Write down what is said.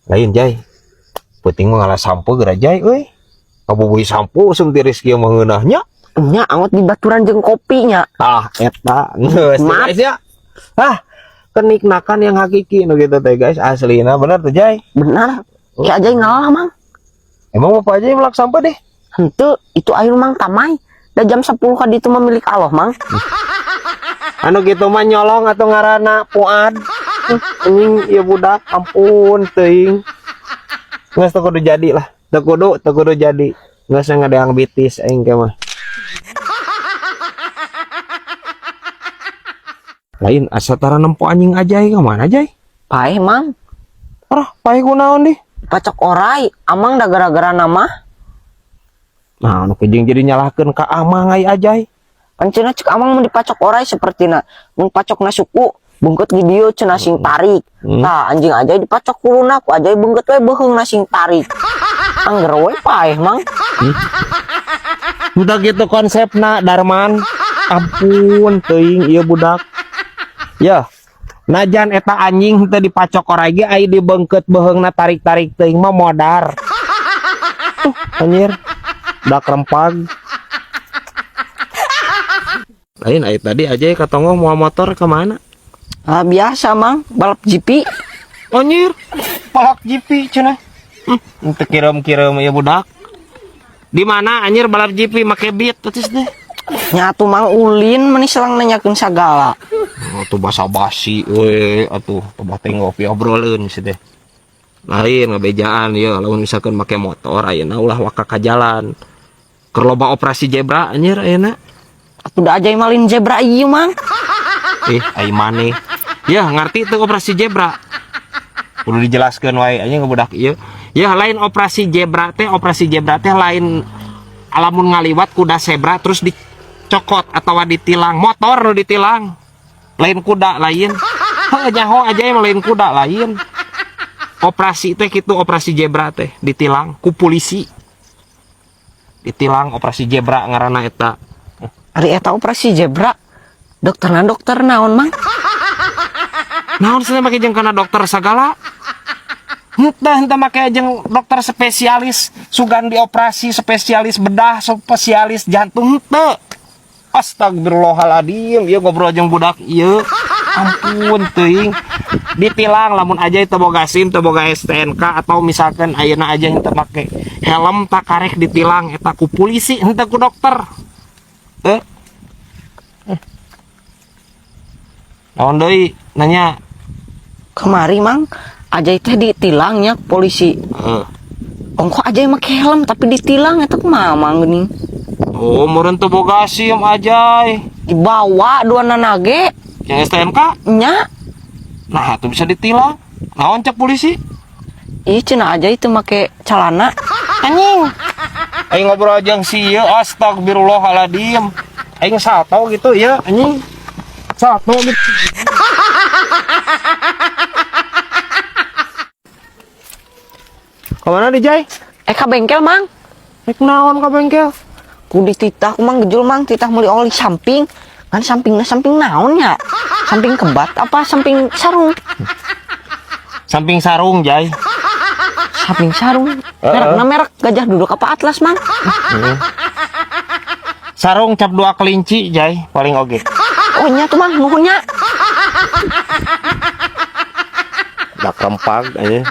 Lain, Jai. Penting mah ngalah sampo geura, Jai, euy. Kabubui sampo usum tiris kieu mah ngeunah nya. Nya, angot di baturan jeung kopinya. Tah, eta geus Mat. guys ya. Ah, kenikmatan yang hakiki nu gitu teh, guys, aslina bener tuh, Jai. Benar. Ki Ajay ngalah, Mang. Emang bapak aja yang melak sampah deh? Henteu, itu air, Mang, tamai. Da jam 10 ka ditu mah milik Allah, Mang. Anu gitu mah nyolong atau ngarana Puad. Anjing ieu budak, ampun teuing. Geus teu kudu jadi lah. Teu kudu jadi. Geus ngadeang bitis aing ke mah. Lain asa tara nempo anjing Ajay, ka mana, Jay? Paeh, Mang. Arah, paeh kunaon deh? Pacok orai, Amang da gara-gara nama. Nah, anu kejeng jadi nyalahkeun ka Amang ai Ajay. Kan cenah cek Amang mun dipacok orai sapertina mun pacokna suku beungkeut di dieu cenah sing tarik. Tah, anjing Ajay dipacok huluna ku Ajay, beungkeut we beuheungna sing tarik. Angger we paeh, Mang. Udah gitu konsepna, Darman. Ampun teuing ieu budak. Ya. Najan eta anjing teu dipacok orai ge, ai dibeungkeut beuheungna tarik-tarik teuing mah modar. Tuh, anjir. Dak rempag. Lain ai tadi aja katonggo mau motor kemana? Ah, biasa, Mang, balap GP. Anjir, balap GP cenah. Teu kirim-kirim ieu budak. Di mana anjir balap GP make beat terus deh? Nyatu, Mang, ulin meni selang nanyakeun sagala. Oh, tuh basa basi we atuh coba teh ngopi obroleun sih teh. Lain ngabejaan ya, lamun misalkan make motor ayeuna ulah waka ka jalan. Keur loba operasi zebra anjir ayeuna. Atuh da Ajay malin zebra ieu, Mang. Eh, ai maneh. Ya, ngerti tuh operasi zebra. Kudu dijelaskeun wae anjing budak ieu. Ya, lain operasi zebra teh, operasi zebra teh lain alamun ngaliwat kuda zebra terus dicokot atau ditilang, motor nu ditilang. Lain kuda, lain. Heuh, nyaho aja yang lain kuda, lain. Operasi teh kitu, operasi zebra teh ditilang ku polisi. Ditilang, operasi zebra ngaranna eta. Ari eta operasi zebra. Dokterna dokter naon, Mang? Naon sih make jeung kana dokter sagala? Henteu, henteu make jeung dokter spesialis sugan dioperasi, spesialis bedah, spesialis jantung, henteu. Astagfirullahaladzim, ieu ngobrol jeung budak ieu. Ampun teuing. Ditilang lamun aja teu boga SIM, teu boga STNK, atau misalkan ayeuna aja henteu make helm tak karek ditilang eta ku polisi, henteu ku dokter. Teu. Naon deui nanya? Kemari, Mang, Ajay teh ditilangnya polisi. Heeh. Ongko Ajay make helm tapi ditilang, eta kumaha, Mang, geuning? Oh, meureun teu boga SIM Ajay. Dibawa dua nanage. Yang STNK? Nya. Nah, tuh bisa ditilang. Naon cek polisi? Ih, cenah Ajay teu make calana. Anjing. Aing ngobrol jeung si ieu, astagfirullahaladzim. Aing salto gitu ya, anjing. Salto gitu. Kemana di, Jay? Eh, ka bengkel, Mang. Rek naon ka bengkel? Ku dititah ku Mang Gejul, Mang, titah meuli oli samping. Kan sampingna samping naon nya? Samping kebat apa samping sarung? Samping sarung, Jay. Samping sarung. Merekna merek Gajah Duduk apa Atlas, Mang? Sarung cap dua kelinci, Jay, paling oge. Oh nya tuh, Mang, nuhun nya. Dak rempag aja.